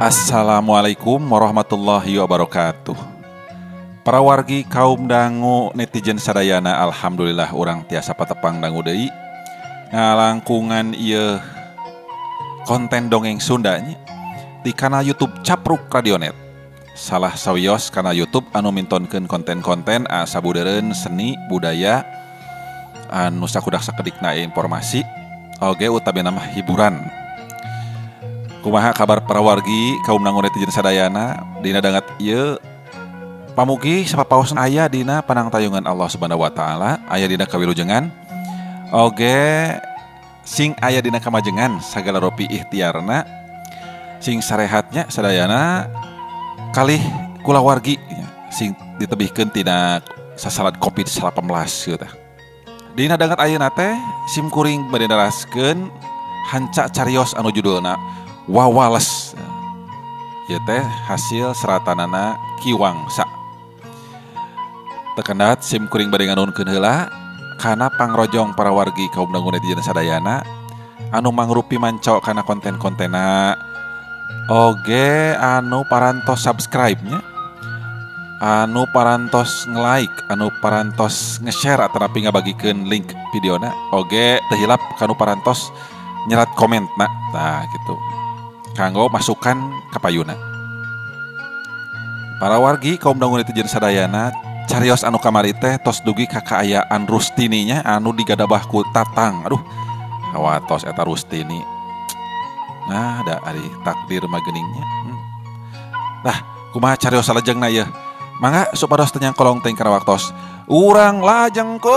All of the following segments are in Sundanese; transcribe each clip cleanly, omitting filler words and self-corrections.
Assalamualaikum warahmatullahi wabarakatuh. Para wargi kaum dangu netizen sadayana, alhamdulillah urang tiasa patepang dangu deui ngalangkungan ieu konten dongeng Sunda nya di kanal YouTube Capruk Radionet. Salah sawios kanal YouTube anu mintonkeun konten-konten asa budeureun seni budaya anu sakudak sakedikna informasi oge utamina mah hiburan. Kumaha kabar para wargi kaum dangu netizen sadayana dina dangat ieu? Pamugi sapapaos aya dina panangtayungan Allah Subhanahu wa taala, aya dina kawilujengan oge sing aya dina kamajengan sagala rupi ikhtiarna sing sarehatnya sadayana kalih kulawargi sing ditebihkeun tina sasalad Covid-19 kieu tah. Dina dangat ayeuna teh sim kuring bade naraskeun hanca carios anu judulna Wawales. Ieu teh hasil seratanana Ki Wangsa. Tekendat sim kuring bade nganuhunkeun heula kana pangrojong para wargi kaum dangu netizen sadayana anu mangrupi manco kana konten-kontena oge anu parantos subscribe-nya, anu parantos nge-like, anu parantos nge-share atanapi ngabagikeun link videona oge teu hilap kanu parantos nyerat komentna. Tah gitu kanggo masukan kapayuna. Para wargi kaum dangu netizen sadayana, carios anu kamari teh tos dugi ka kaayaan Rustini nya anu digadabah ku Tatang. Aduh, hawatos eta Rustini. Nah, da ari takdir mah geuningnya. Nah, kumaha carios salajengna ieu? Mangga supados teu nyangkolong teuing kana waktos. Urang lajengkeun.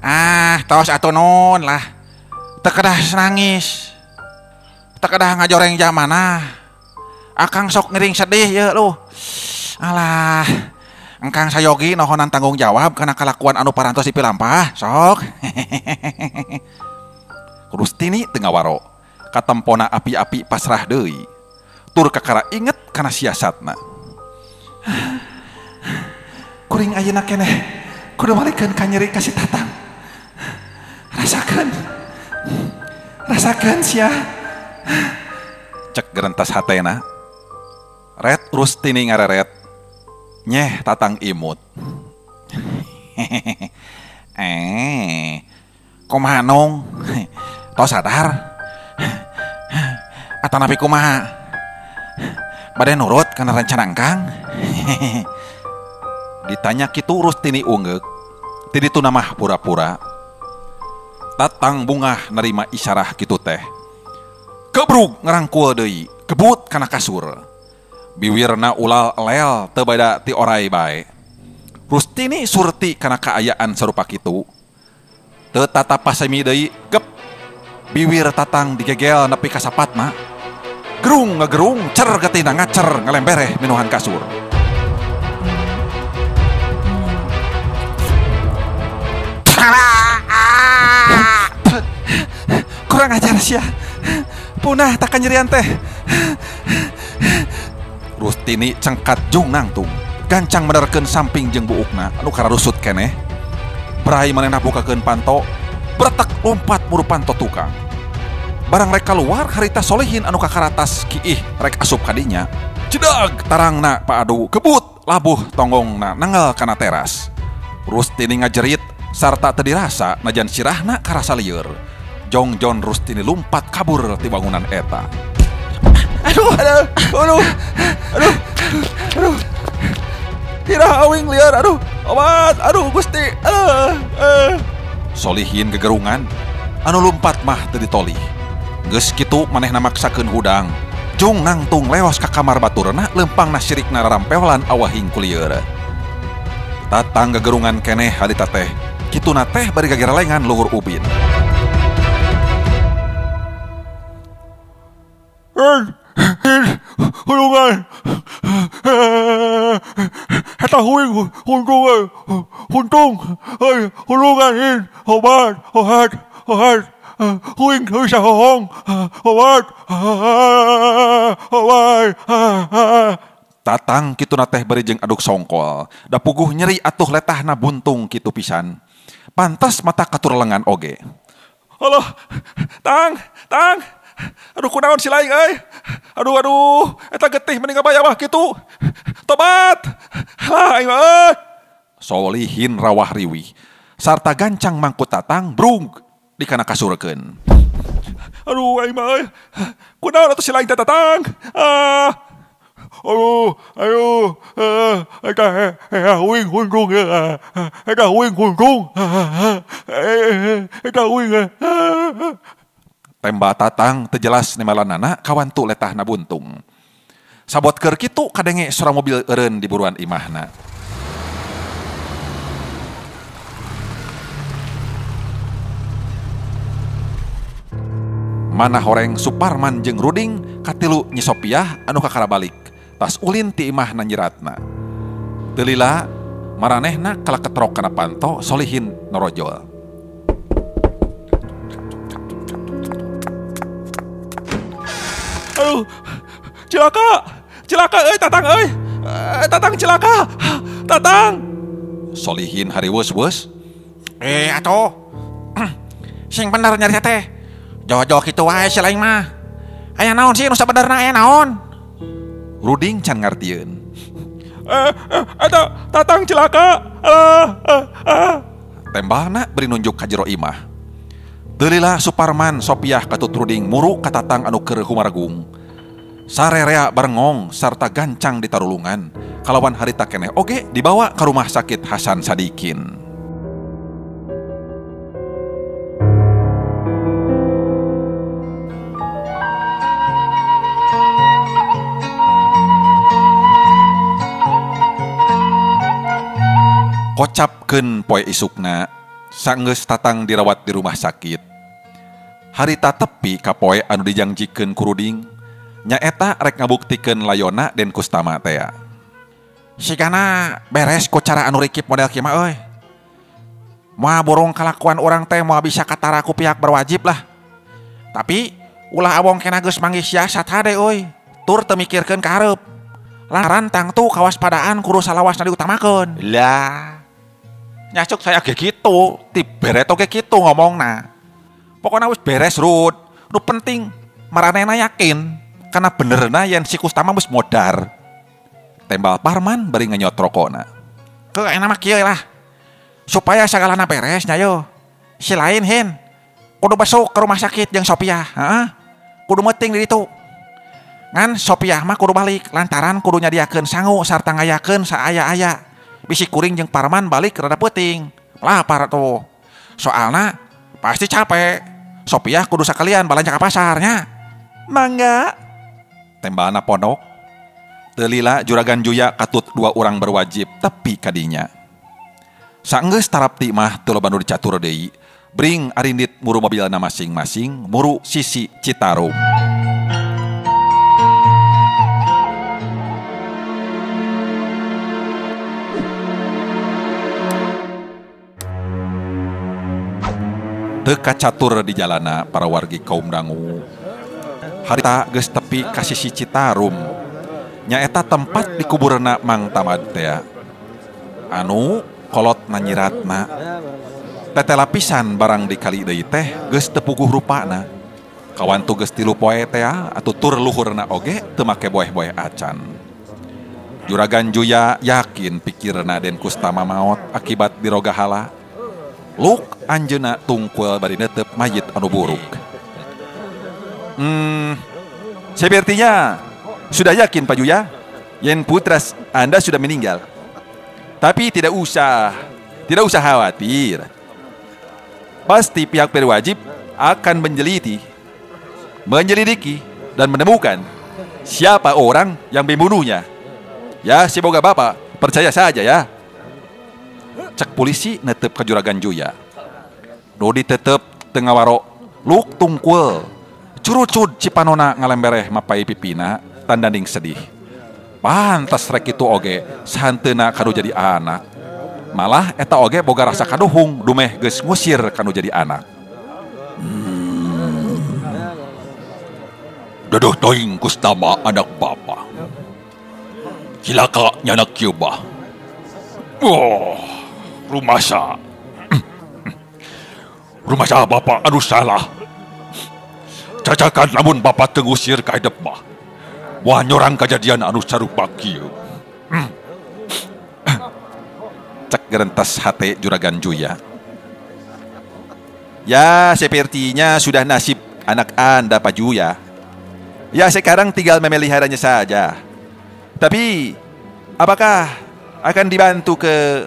Ah, tos atuh nun lah. Teu kedah nangis. Teu kedah ngajoreng jamanah. Akang sok ngiring sedih ye lu. Alah, engkang sayogi nohonan tanggung jawab kana kalakuan anu parantos dipilampah, sok. Rustini teu ngawaro. Katempona api-api pasrah deui. Tur kakara inget kana siasatna. Kuring ayeuna keneh kudu malikeun ka nyeri ka si Tatang. Rasakeun. Rasakeun sia. Cek gerentas hatena. Ret Rustini ngareret. Nyeh Tatang imut. Kumaha nung? Tos sadar? Atanapi kumaha? Bade nurut kana rencana engkang? Ditanya kitu Rustini ungeuk. Ti ditu mah pura-pura. Tatang bungah nerima isyarah kitu teh. Kebrug ngerangkul deui, kebut kana kasur. Biwirna ulal elel teu beda ti orai bae. Rustini surti kana kaayaan sarupa kitu. Teu tatap pasemi deui, gep. Biwir Tatang digegel nepi ka sapatna. Gerung ngagerung, cer getina ngacer ngalembereh minuhan kasur. Kurang ajar sia. Punah takkan nyerian teh. Rustini cengkat jung nangtung. Gancang menerkeun samping jeung buukna anu kararusut keneh. Brai manehna bukakeun panto, bretek lompat muru panto tukang. Barang rek kaluar harita Solihin anu kakaratas kiih rek asup kadinya. Cedag tarangna paadu kebut labuh tonggongna nanggal kana teras. Rustini ngajerit sarta teu dirasa najan sirahna karasa lieur. Jongjon Rustini lumpat kabur ti bangunan eta. Aduh, aduh, aduh, aduh, aduh. Tirah awing liar, aduh, obat, aduh, Gusti, aduh. Solihin gegerungan, anu lumpat mah teu ditolih. Geus kitu manehna maksakeun hudang. Jung nangtung leos ka kamar baturna lempangna sirikna rarampelan awahing kulieur. Tatang gagerungan keneh harita teh. Kituna teh bari gagerelengan luhur ubin. Hulungan. Eta huing huntung huntung. Hulungan in obat ohat ohat. Huing bisa hohong obat obat. Tatang kituna teh bari jeung aduk songkol. Da puguh nyeri atuh letahna buntung kitu pisan. Pantas mata katurlengan oge. Alah, tang, tang. Aduh kunaon si laing euy. Aduh aduh, eta getih mending ngabaya mah kitu. Tobat. Lah aing mah euy. Solihin rawah riwih. Sarta gancang mangkut Tatang brung dikana kasurkeun. Aduh aing mah euy. Kunaon atuh si laing teh Tatang? Ah. Aduh, aduh, eta huing huntung, eta huing huntung, eta huing. Temba Tatang teu jelas nemalanana kawantu letahna buntung. Sabot keur kitu kadenge sora mobil eureun di buruan imahna. Mana horeng Suparman jeung Ruding katilu Nyi Sopiah anu kakara balik. Tas ulin ti imahna nyiratna. Teu lila maranehna kalaketrok kana panto Solihin norojol. Aduh, cilaka, cilaka euy Tatang euy. Tatang cilaka. Tatang. Solihin hariweus-weus. Atuh. Sing bener nyari teh. Jauh-jauh kitu wae si laing mah. Aya naon sih nu sabenerna aya naon? Ruding can ngartieun. Eta Tatang cilaka. Tembalna beri nunjuk ka jero imah. Teu lila Suparman Sopiah katut Ruding muru ka Tatang anu keur humargung. Sarerea barengong sarta gancang ditarulungan. Kalawan harita keneh oge dibawa ka rumah sakit Hasan Sadikin. Kocapkeun poe isukna, sanggeus Tatang dirawat di rumah sakit. Harita tepi ka poe anu dijangjikeun ku Ruding, nyaeta rek ngabuktikeun layona Den Kustama tea. Sigana beres ku cara anu rikip model kieu mah euy. Moal borong kalakuan urang teh moal bisa katara ku pihak berwajib lah. Tapi ulah awong kena geus manggih siasat hade euy, tur teu mikirkeun ka hareup. Lantaran tangtu kawaspadaan kudu salawasna diutamakeun. Lah nyacuk saya ge kitu, ti beret oge kitu ngomongna. Pokona wis beres Rud. Nu penting maranehna yakin kana benerna yen si Kustama wis modar. Tembal Parman bari ngenyot rokona. Ke enak mah kieu lah. Supaya sagalana beres nya yo. Si lain hin kudu besuk ke rumah sakit jeung Sopiah, heeh. Kudu meuting di ditu. Ngan Sopiah mah kudu balik lantaran kudu nyadiakeun sangu sarta ngayakeun saaya-aya. Bisi kuring jeung Parman balik rada peuting. Lapar tuh. Soalna pasti capek. Sopiah kudu sakalian balanja ka pasarnya. Mangga. Tembalna pondok. Teu lila Juragan Juya katut dua urang berwajib tepi kadinya. Sanggeus tarap ti mah teu loba nu dicatur deui. Bring arindit muru mobilna masing-masing muru sisi Citarum. Teu kacatur di jalana para wargi kaum dangu. Harita geus tepi ka sisi Citarum. Nyaeta tempat dikuburna Mang Tamad tea. Anu kolot na nyiratna. Tete lapisan barang dikali deui teh geus teu puguh rupana. Kawantu geus 3 poe tea atuh tur luhurna oge teu make boeh-boeh acan. Juragan Juya yakin pikirna Den Kustama maot akibat dirogahala. Luk anjeuna tungkul bari netep mayit anu buruk. Sepertinya sudah yakin Pak Juya, yen putras Anda sudah meninggal. Tapi tidak usah khawatir. Pasti pihak berwajib akan menyelidiki dan menemukan siapa orang yang membunuhnya. Ya, semoga Bapak percaya saja ya. Cek polisi netep ka Juragan Juya. Dodi tetep teu ngawaro luk tungkul. Curucud cipanona ngalembereh mapai pipina tandanding sedih. Pantas rek kitu oge sahanteuna kanu jadi anak. Malah eta oge boga rasa kaduhung dumeh geus ngusir kanu jadi anak. Duduh teuing Kustama anak bapa. Cilaka nyanak kieu bah. Oh, rumasa. Rumasa bapa anu salah. Cacakan lamun bapa teu ngusir ka hidep mah. Wah nyorang kajadian anu sarupa kieu. Cek gerentas hate Juragan Juya. Ya, sepertinya sudah nasib anak Anda Pak Juya. Ya, sekarang tinggal memeliharanya saja. Tapi, apakah akan dibantu ke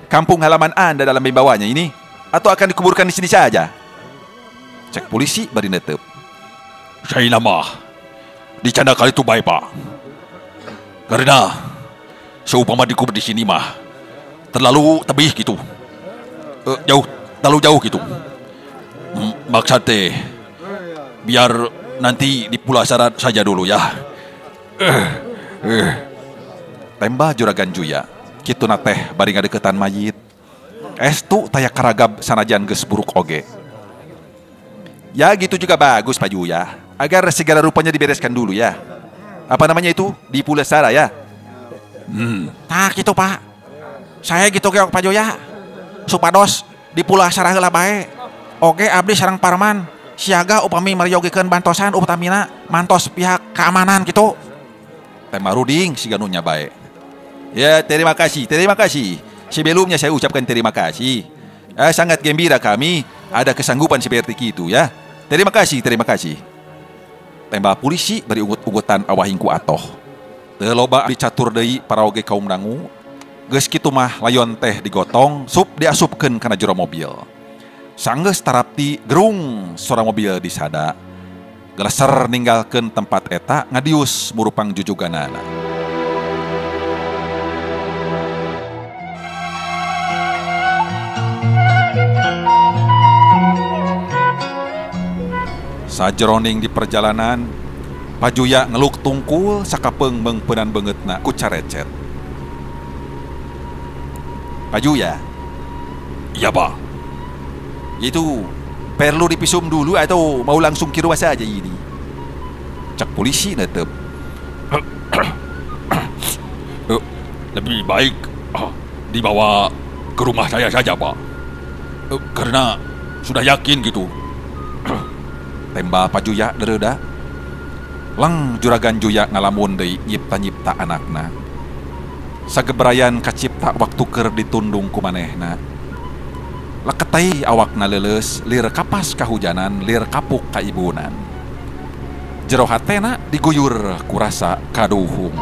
kampung halaman Anda dalam membawanya ini? Atau akan dikuburkan di sini saja? Cek polisi bari netep. Saya nama dicanda kali itu baik Pak. Karena seumpama dikubur di sini mah terlalu tebih gitu. Jauh, terlalu jauh gitu. Maksud teh biar nanti di Pulasara saja dulu ya. Tembah Juragan Juya. Kituna teh bari ngadeukeutan mayit. Estu taya karagab sanajan geus buruk oge. Ya gitu juga bagus Pak Juya. Agar segala rupanya dibereskan dulu ya. Apa namanya itu? Di Pulasara ya. Tah kitu Pak. Saya gitu ge Pak Juya. Supados di Pulasara heula bae. Oge abdi sareng Parman siaga upami meryogikeun bantosan utamina mantos pihak keamanan gitu. Tema ruding siga nu nya bae. Ya, terima kasih, terima kasih. Sebelumnya saya ucapkan terima kasih. Sangat gembira kami ada kesanggupan seperti itu ya. Terima kasih, terima kasih. Tembak polisi bari ugut-ugutan awahing ku atoh. Teu loba dicatur deui paraoge kaum dangu. Geus kitu mah layon teh digotong, sup diasupkeun kana jero mobil. Sanggeus tarapti gerung sora mobil disada. Geleser ninggalkeun tempat eta ngadius murupang jujuganana. Sajeroning di perjalanan, Pajuya ngeluk tungkul sakapeung meungpeunan beungeutna ku carecet. Pajuya? Iya, Pak. Itu perlu dipisum dulu atau mau langsung ke rumah saja ini? Cek polisi netep. Lebih baik dibawa ke rumah saya saja, Pak. Karena sudah yakin gitu. Tembal Pajuya dereuda. Leng Juragan Juya ngalamun deui nyipta-nyipta anakna. Sagebrayan kacipta waktu keur ditundung ku manehna. Leketai awakna leuleus, lir kapas kahujanan, lir kapuk kaibunan. Jero hatena diguyur kurasa kaduhung.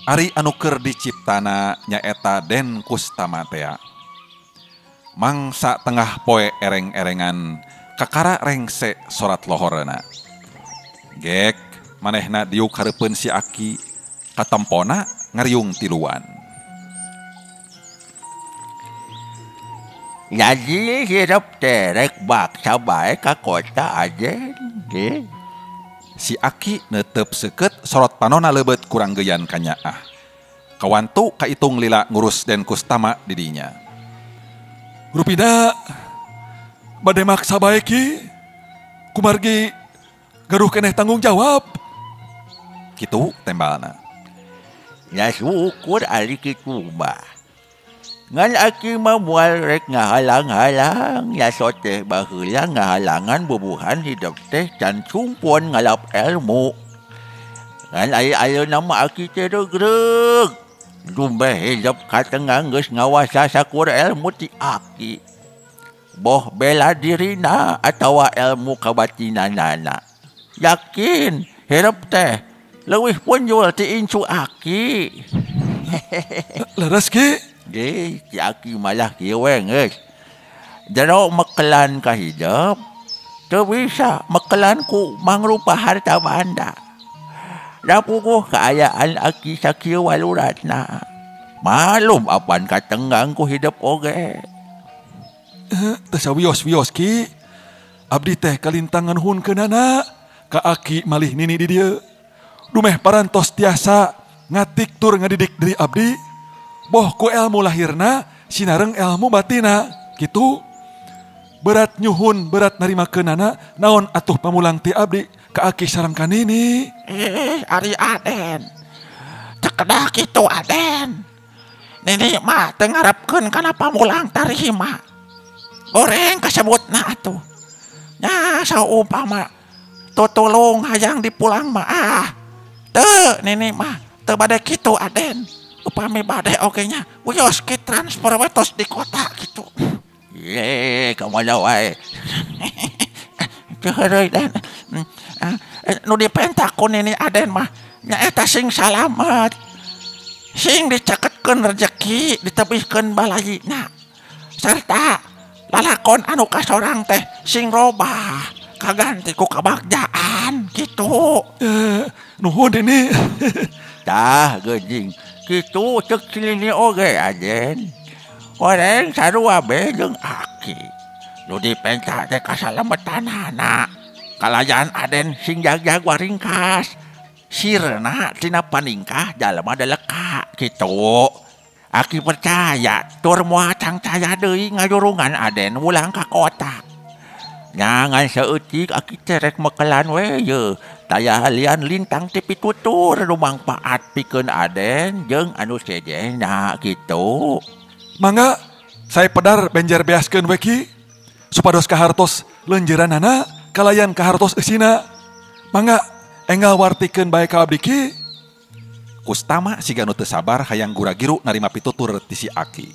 Ari anu keur diciptana nyaeta Den Kustama tea. Mangsa tengah poe ereng-erengan kakara rengse sorat lohorena. Gek manehna diuk hareupeun si aki katempona ngariung tiluan. Jadi hirup terek baksa bae ka kota aja ge. Si aki netep seukeut sorot panona leubet kurang geuyan kanyaah. Kawantu kaitung lila ngurus Den Kustama di dinya. Rupina bade maksa bae ki kumargi gaduh keneh tanggung jawab. Kitu tembalna. Ya syukur ari kitu mah. Ngan aki mah moal rek ngahalang-halang ya soteh baheula ngahalangan bubuhan hidup teh can cumpon ngalap ilmu. Ngan aya-ayeuna mah aki teh regreg. Dumeh hidup katengah geus ngawasa sakur ilmu ti aki. Boh bela dirina atawa ilmu kabatinanana. Yakin hirup teh leuwih punjul ti incu aki. Leres ki? Ge, si aki malah kieu we geus. Jero mekelan ka hidup, Teu bisa mekelan ku mangrupa harta banda. Da puguh kaayaan aki sakieu waluratna. Malum apan katenggang ku hidup oge. Teu sawios-wios Ki. Abdi teh kalintangan hunkeunana ka aki malih nini di dieu. Dumeh parantos tiasa ngatik tur ngadidik diri abdi. Boh ku elmu lahirna sinareng elmu batina kitu. Berat nyuhun berat narimakeunana naon atuh pamulang ti abdi ka aki sareng ka nini. Ari Aden. Cekedah kitu Aden. Nini mah teu ngarepkeun kana pamulang tarima. Goreng kasebutna atuh. Nya saumpama tutulung hayang dipulang mah ah. Teu nini mah teu bade kitu Aden. Upami bade oge nya wios ki transfer we tos di kota kitu. Ye, kamana wae. Teu heureuy Den. Nu dipenta ku nini Aden mah nyaeta sing salamet. Sing dicaketkeun rejeki, ditebihkeun balayina. Serta lalakon anu kasorang teh sing robah kaganti ku kabagjaan kitu. Nuhun ini. Tah geuning kitu ceuk si nini oge Aden. Goreng sarua be jeung aki. Nu dipenta teh kasalametanana. Kalayaan Aden sing jagjag waringkas. Sirna tina paningkah jalma deleka kitu. Aki percaya tur moal cangcaya deui ngajurungan Aden ulang ka kota. Nyangan saeutik aki teh rek mekelan we ye. Taya lian lintang ti pitutur nu mangpaat pikeun Aden jeung anu sejenna kitu. Mangga saya pedar benjer beaskeun we Ki supados kahartos lenjeranana kalayan kahartos eusina. Mangga enggal wartikeun bae ka abdi Ki. Kustama siga nu teu sabar hayang gura-giru narima pitutur ti si aki.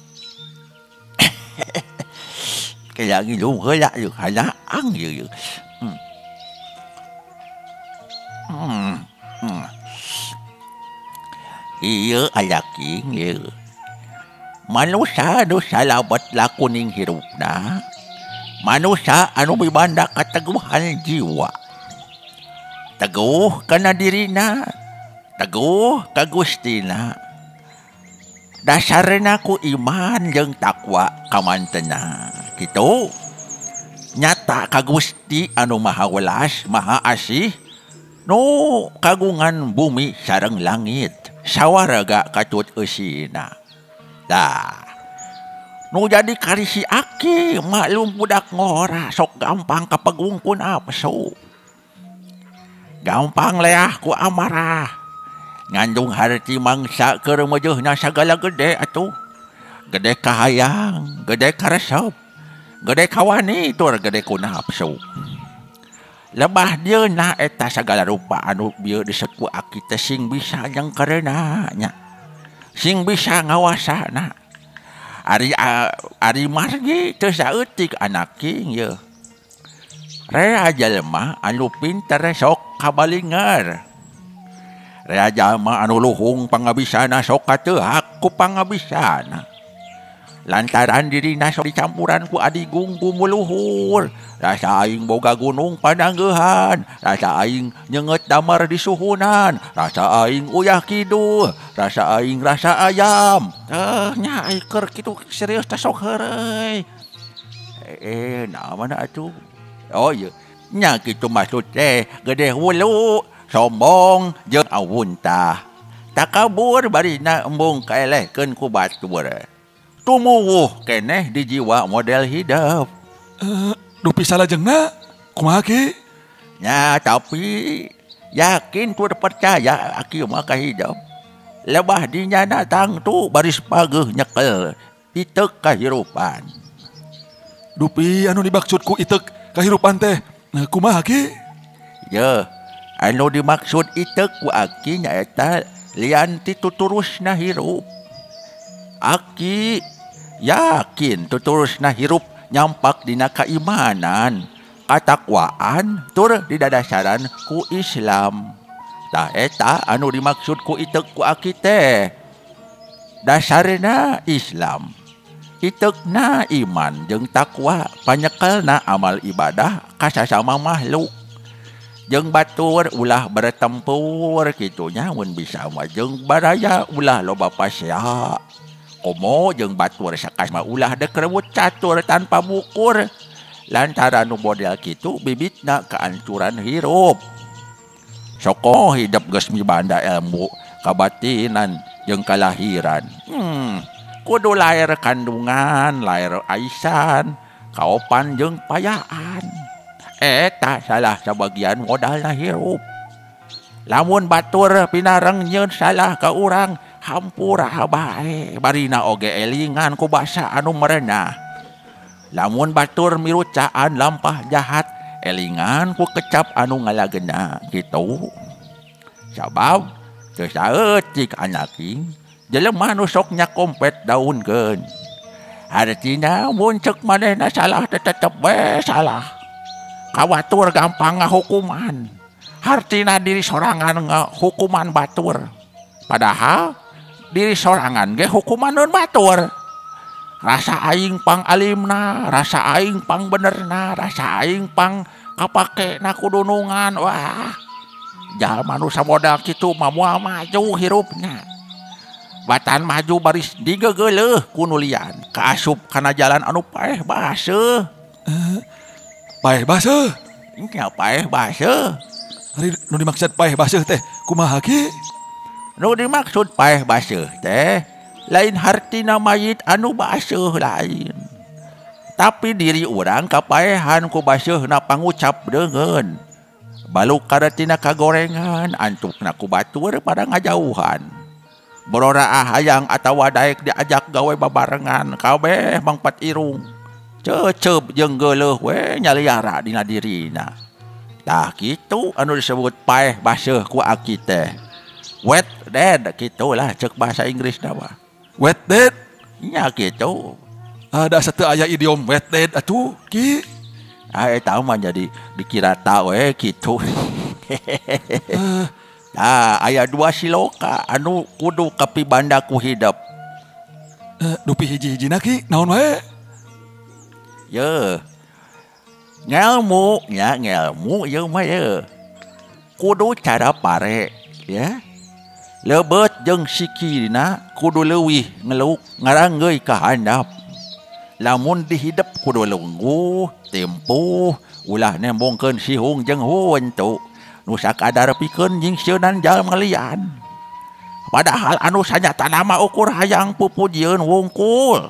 Kaya nginum heula yeuh halaang yeuh. Ieu aya king yeuh. Manusa anu salamet lakuning hirupna. Manusa anu mibanda kateguhan jiwa. Teguh kana dirina, teguh ka Gustina. Dasarna ku iman jeung takwa kamantena. Kitu. Nyata ka Gusti anu Maha Welas, Maha Asih, nu kagungan bumi sareng langit, sawaraga katut eusina. Tah. Nu jadi karisi aki maklum budak ngora sok gampang kapegung ku nafsu. Gampang leah ku amarah. Ngandung harti mangsa keur meujeunna sagala gede atuh. Gede kahayang, gede karesep, gede kawani tur gede ku nafsu. Lebah dieuna eta sagala rupa anu bieu diseut ku aki teh sing bisa nyengkereuna nya. Sing bisa ngawasana. Ari ari margi teu saeutik anak king yeuh. Rea jelema anu pinter sok kabalingar. Rea jalma anu luhung pangabisana sok kateuhak ku pangabisana. Lantaran dirina sok dicampuran ku adigung ku muluhur. Rasa aing boga gunung pananggeuhan, rasa aing nyenget damar di suhunan, rasa aing uyah kidul, rasa aing rasa ayam. Teh nya ai keur kitu serius teh sok heureuy. Nah mana atuh? Oh iya, nya kitu maksud teh gede hulu, sombong jeung awuntah. Takabur barina embung kaelehkeun ku batur. Tumuwuh keneh di jiwa model hidup. Dupi salajengna kumaha Ki? Nya tapi yakin tur percaya aki mah ka hidup. Lebah dinya datang tu baris pageuh nyekel iteuk kahirupan. Dupi anu dimaksud ku iteuk kahirupan teh kumaha Ki? Ye, anu dimaksud iteuk ku aki nyaeta lian ti tuturusna hirup. Aki yakin tuturusna hirup nyampak dina kaimanan, katakwaan tur didadasaran ku Islam. Tah eta anu dimaksud ku iteuk ku aki teh. Dasarna Islam. Iteukna iman jeung takwa panyekelna amal ibadah ka sasama makhluk. Jeung batur ulah bertempur kitu nya mun bisa mah jeung baraya ulah loba pasea. Komo jeung batur sakas mah ulah dek rebut catur tanpa bukur. Lantaran nu model kitu bibitna kehancuran hirup. Soko hidup geus mibanda ilmu kabatinan jeung kalahiran. Kudu lahir kandungan, lahir aisan, kaopan jeung payaan. Eta salah sabagian modalna hirup. Lamun batur pinareng nyeun salah ka urang, hampura bae barina oge elingan ku basa anu merenah. Lamun batur mirucaan lampah jahat, elingan ku kecap anu ngalagena kitu. Sabab teu saeutik anaking jelema nu sok nyakompet daunkeun. Hartina mun ceuk manehna salah teh tetep we salah. Kawatur gampang ngahukuman. Hartina diri sorangan ngahukuman batur. Padahal diri sorangan ge hukumaneun batur. Rasa aing pang alimna, rasa aing pang benerna, rasa aing pang kapakena kudunungan. Wah, jalma nu samodal kitu mah moal maju hirupna. Batan maju baris digegeuleuh ku nu lian, kaasup kana jalan anu paeh baseuh. Paeh baseuh? Nya paeh baseuh. Ari nu dimaksud paeh baseuh teh kumaha ki? Nu dimaksud paeh baseuh teh lain hartina mayit anu baseuh lain. Tapi diri urang kapaehan ku baseuhna pangucap deungeun. Baluk karatina kagorengan antukna ku batur pada ngajauhan. Bororaah hayang atawa daek diajak gawe babarengan kabeh mangpat irung. Cecep jeung geuleuh we nyaliara dina dirina. Tah kitu anu disebut paeh baseuh ku aki teh. Wet dead kitulah cek bahasa Inggrisna mah. Wet dead? Nya kitu. Ada satu aya idiom wet dead atuh ki. Ah eta mah jadi dikira ta we kitu. Nah, aya dua siloka anu kudu kapibanda ku hidep. Dupi hiji-hijina ki naon wae? Ye. Ngelmu nya ngelmu ieu mah ye. Kudu cara pare ya. Lebet jeung sikina kudu leuwih ngeluk ngaranggeuy ka handap. Lamun dihidep kudu lungguh, tempuh, ulah nembongkeun sihung jeung huntu. Nu sakadar pikeun nyingsieunan jalma lian. Padahal anu sanyatana mah ukur hayang pupujieun wungkul.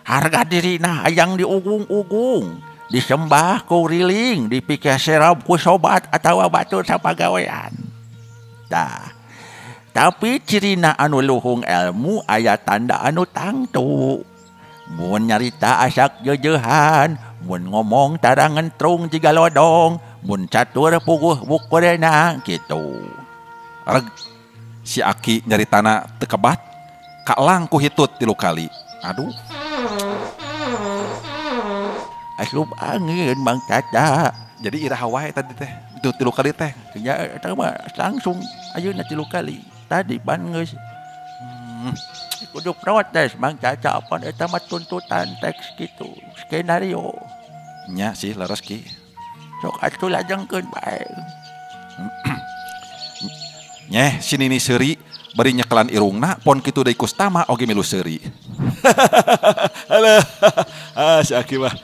Harga dirina hayang diugung-ugung, disembah ku riling, dipikeserab ku sobat atawa batur sapagawean. Tah. Tapi cirina anu luhung ilmu aya tanda anu tangtu. Mun nyarita asak jeujehan, mun ngomong tara ngentrung jiga lodong, mun catur puguh bukurna kitu. Reg si aki nyaritana teu kebat, kalang ku hitut 3 kali. Aduh. Asup angin Mang Caca. Jadi iraha wae tadi teh, itu 3 kali teh. Ya eta mah langsung ayeuna 3 kali. Tadi ban geus. Kudu protes Mang Caca apa eta mah tuntutan teks kitu, skenario. Nya sih leres ki. Sok atuh lajengkeun bae. Nyeh si Nini seuri bari nyekelan irungna pon kitu deui kustama oge milu seuri. Alah, si Aki mah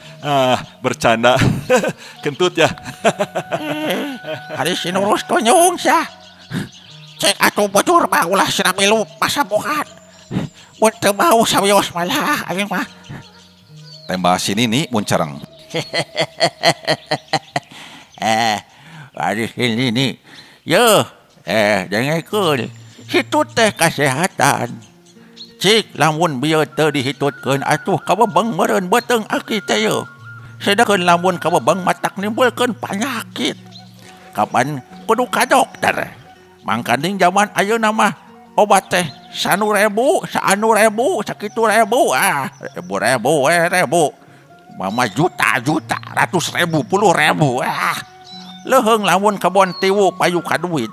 bercanda. Kentut ya. Hari si nurus tonyong sia. Cek atuh bojor mah ulah sina milu pasabokan. Mun teu mau sawios malah aing mah. Tembak si Nini mun careng. Ari si Nini. Yeuh, dengekeun. Hitut teh kasehatan. Cik lamun bieu teu dihitutkeun atuh kabebeng meureun beuteung aki teh yeuh. Sedengkeun lamun kabebeng matak nimbulkeun panyakit. Kapan kudu ka dokter. Mangkaning zaman ayeuna mah obat teh sanu ribu, saanu ribu, sakitu ribu, ribu-ribu, ribu. Mama juta-juta, ratus ribu, puluh ribu. Leuheung lamun kebon tiwu payu ka duit.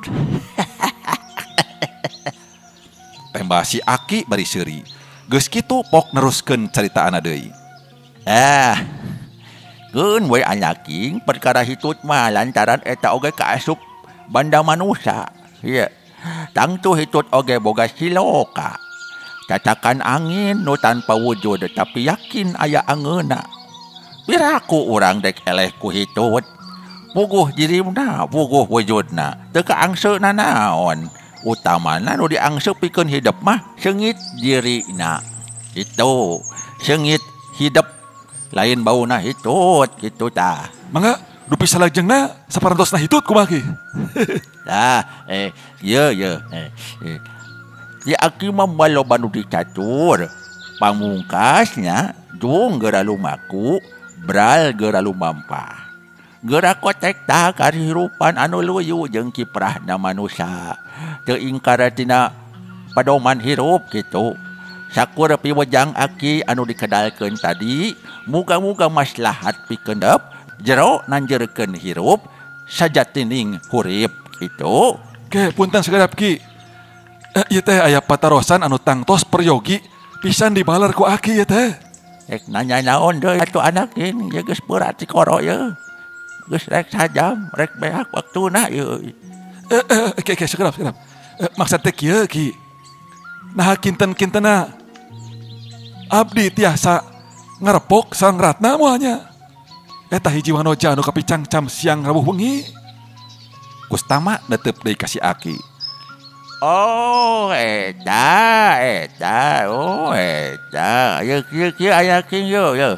Tembak si aki bari seuri. Geus kitu Pok neruskeun caritaana deui. Ah. Keun we anaking perkara hitut mah lantaran eta oge kaasup banda manusia. Ieu. Tangtu hitut oge boga siloka. Catakan angin nu tanpa wujud tapi yakin aya angeuna. Piraku urang dek eleh ku hitut. Puguh jirimna, puguh wujudna. Teu kaangseuna naon. Utamana nu diangse pikeun hidep mah seungit dirina. Itu seungit hidep lain bauna hitut kitu tah. Mangga dupi salajengna saparantosna hitut kumaha ki? Tah, ieu ye. Di aki mah loba nu dicatur. Pamungkasnya jung geura lumaku, bral geura lumampah. Geura kotek tah kahirupan anu luyu jeung kiprahna manusia. Teu ingkar tina padoman hirup kitu. Sakur piwejang aki anu dikedalkeun tadi, muga-muga maslahat pikeun dep jero nanjeurkeun hirup sajatining hurip kitu. Ke punten sakedap ki. Ieu teh aya patarosan anu tangtos peryogi pisan dibaler ku aki ieu teh. Rek nanya naon deui atuh anakin, ieu geus berat cikoro ieu. Geus rek sajam, rek beak waktuna ieu. Oke, sekedap. Maksud teh kieu ki. Nah kinten-kintena abdi tiasa ngarepok sareng ratna moal nya. Eta hiji wanoja anu kapicangcam siang rawuh wengi. Kustama netep deui ka si aki. Oh, eta, oh eta. Ieu kieu kieu aya king yo yo.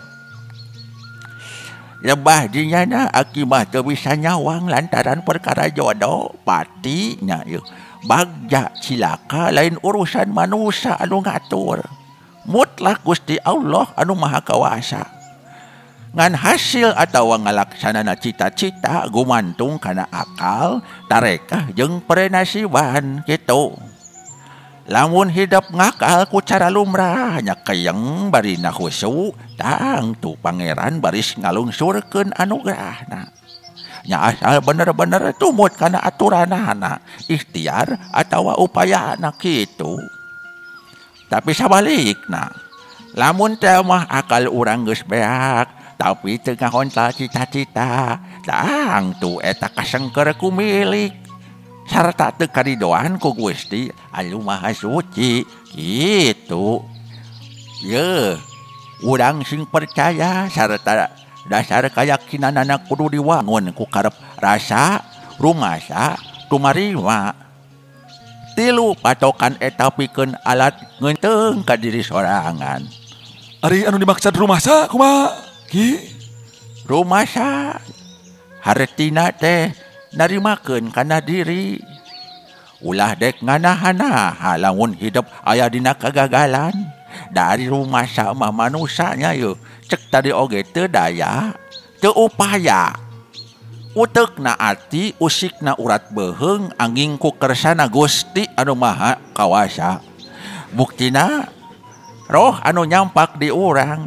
Lebah dinyana aki mah teu bisa nyawang lantaran perkara jodoh pati nya ieu. Bagja cilaka lain urusan manusia anu ngatur. Mutlak Gusti Allah anu Maha Kawasa. Ngan hasil atawa ngalaksanana cita-cita gumantung kana akal, tarekah jeung prenasiban kitu. Lamun hidup ngakal ku cara lumrah nya keyeng barina khusu, tangtu pangeran baris ngalungsurkeun anugerahna. Nya asal bener-bener tumut kana aturanana, ikhtiar atawa upayana kitu. Tapi sabalikna, lamun teh mah akal urang geus beak, tapi teu ngahontal cita-cita, tangtu eta kasengker ku milik sarta teu karidoan ku Gusti anu Maha Suci kitu. Ye, urang sing percaya sarta dasar kayakinanana kudu diwangun ku karep rasa, rumasa, tumarima. Tilu patokan eta pikeun alat ngeunteung ka diri sorangan. Ari anu dimaksud rumasa kumaha ki? Rumasa hartina teh narimakeun kana diri. Ulah dek nganahan-naha lamun hidup aya dina kagagalan. Dari rumasa mah manusanya yeuh cek tadi oge teu daya, teu upaya. Uteukna ati, usikna urat beuheung, anging ku kersana Gusti anu Maha Kawasa. Buktina roh anu nyampak di urang.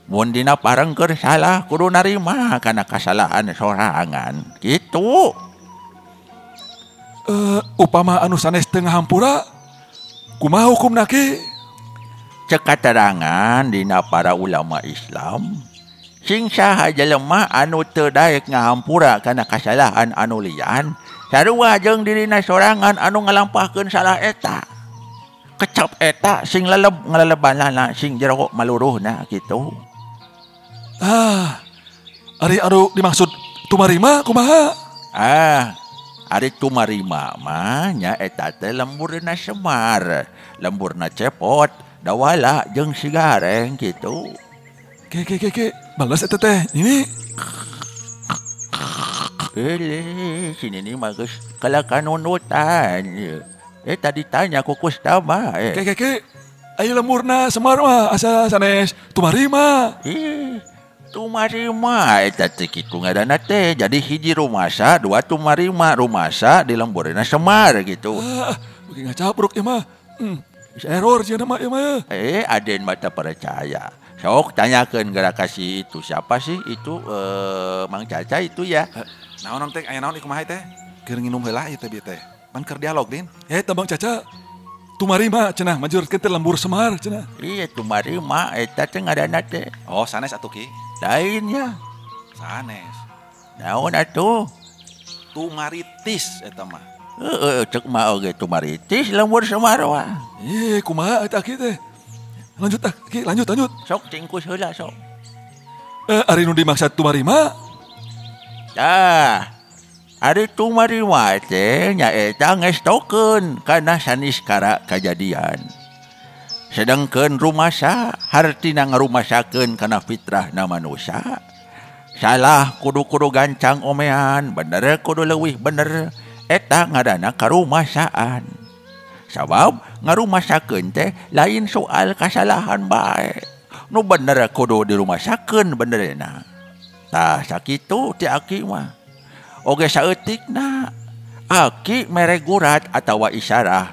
Mun dina parengker salah kudu narima kana kasalahan sorangan. Kitu. Upama anu sanes teu ngahampura kumaha hukumna ki? Cek katerangan dina para ulama Islam, sing saha jelema anu teu daek ngahampura kana kasalahan anu lian, sarua jeung dirina sorangan anu ngalampahkeun salah eta. Kecap eta sing leleb ngalelebanana sing jero maluruhna kitu. Ah, ari anu dimaksud tumarima kumaha? Ah, ari tumarima mah nya eta teh lemburna Semar, lemburna Cepot, dawala jeung sigareng kitu. Ke ke ke ke, balas eta teh ini. Eleh, sini ni mah geus kalakanunutan. Tadi tanya ku Kustama. Ke ke ke, aya lemburna Semar mah asa sanes tumarima. Tumarima eta teh kitu ngaranna teh. Jadi hiji rumasa, dua tumarima, rumasa di lemburna Semar gitu. Ah, beuki ngacapruk ieu mah. Bisa error sia mah ieu mah. Aden mah teu percaya. Sok tanyakeun geura ka si itu siapa sih itu Mang Caca itu ya. Naon teh aya naon kumaha teh? Keur nginum heula ieu teh bieu teh. Pan keur dialog Din. Eta Mang Caca. Tumarima cenah majurkeun teh lembur Semar cenah. Iya tumarima eta teh ngaranna teh. Oh sanes atuh Ki. Lain ya. Sanes. Naon atuh? Tumaritis eta mah. Heeh, cek mah oge tumaritis lembur Semar wah. Ih, kumaha eta Ki teh? Lanjut ah, Ki, lanjut. Sok cingkus heula sok. Ari nu dimaksud tumarima? Tah. Ari tumarima teh nyaeta ngestokeun kana saniskara kajadian. Sedangkeun rumasa hartina ngarumasakeun kana fitrahna manusia. Salah kudu-kudu gancang omean, bener kudu leuwih bener, eta ngaranna karumasaan. Sabab ngarumasakeun teh lain soal kasalahan bae. Nu bener kudu dirumasakeun benerna. Tah sakitu ti aki mah. Oge saeutikna aki mere gurat atawa isyarah.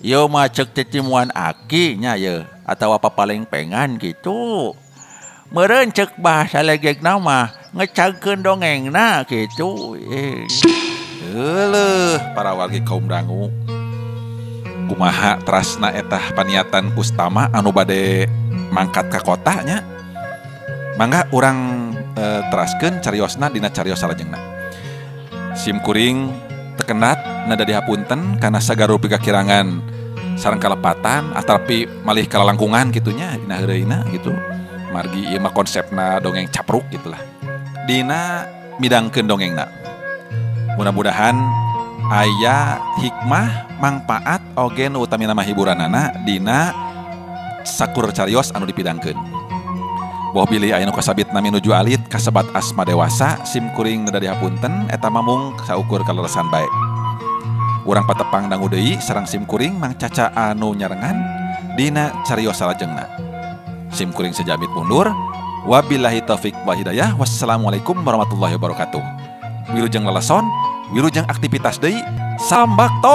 Ieu mah ceuk titimuan aki nya ye atawa papalengpengan gitu. Meureun ceuk bahasa legegna mah ngecagkeun dongengna gitu. Euleuh para wargi kaum dangu. Kumaha trasna etah paniatan Kustama anu bade mangkat ka kota nya. Mangga urang teraskeun cariosna dina carios salajengna. Sim kuring tekenat nada dihapunten kana sagarupi kakirangan sareng kalepatan atapi malih kalalangkungan kitunya dina heureuyna gitu. Margi ieu mah konsepna dongeng capruk gitulah. Dina midangkeun dongengna. Mudah-mudahan aya hikmah mangpaat oge nu utamina mah hiburanana dina sakur carios anu dipidangkeun. Boh bilih aya nu kasabit nami nuju alit kasebat asma dewasa sim kuring neda dihapunten eta mamung saukur kaleresan bae. Urang patepang dangu deui sareng sim kuring Mang Caca anu nyarengan dina carios salajengna. Sim kuring sejamit mundur. Wabillahi taufik wal hidayah. Wassalamualaikum warahmatullahi wabarakatuh. Wilujeng leleson, wilujeng aktivitas deui. Sambakto.